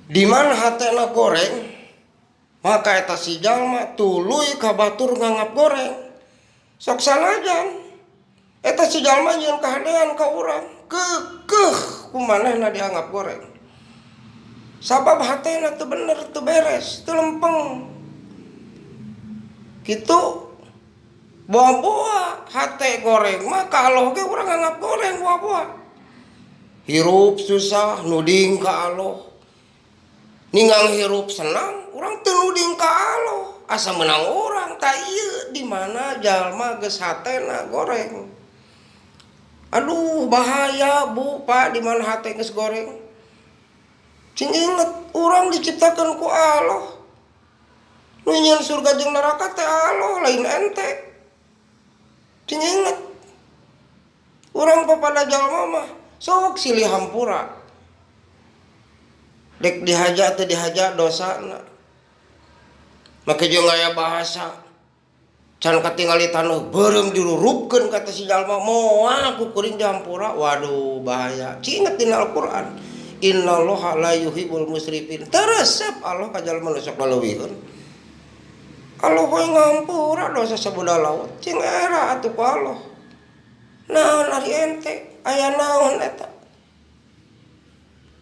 Di mana hatena goreng, maka eta si jalma tuluy ka batur nganggap goreng. Sok sanajan eta si jalma nyieun kahadean ka urang, keukeuh ku manehna dianggap goreng. Sabab hatena teu bener, teu beres, teu lempeng. Kitu boa-boa hate goreng mah ka Allah ge urang nganggap goreng boa-boa. Hirup susah nuding ka Allah. Ninggang hirup senang urang teu nuding ka Allah. Asa meunang urang tah ieu di mana jalma geus hatena goreng. Aduh bahaya bu pak di mana hate geus goreng. Cing inget urang diciptakeun ku Allah. Nu nyieun surga jeung neraka teh Allah lain ente. Cing inget. Urang papada jalma mah sok silih hampura. Dek dihaja teu dihaja dosana. Make jeung aya bahasa can katingali taneuh beureum dirurupkeun kata si jalma moal ku kuring dihampura. Waduh bahaya. Cing inget dina Al-Qur'an. Innallaha la yuhibbul musrifin. Teu resep Allah ka jalma nu sok ngaleuwihkeun. Allah we ngampura dosa sabuda laut. Cing era atuh ku Allah. Naon ari ente? Aya naon eta?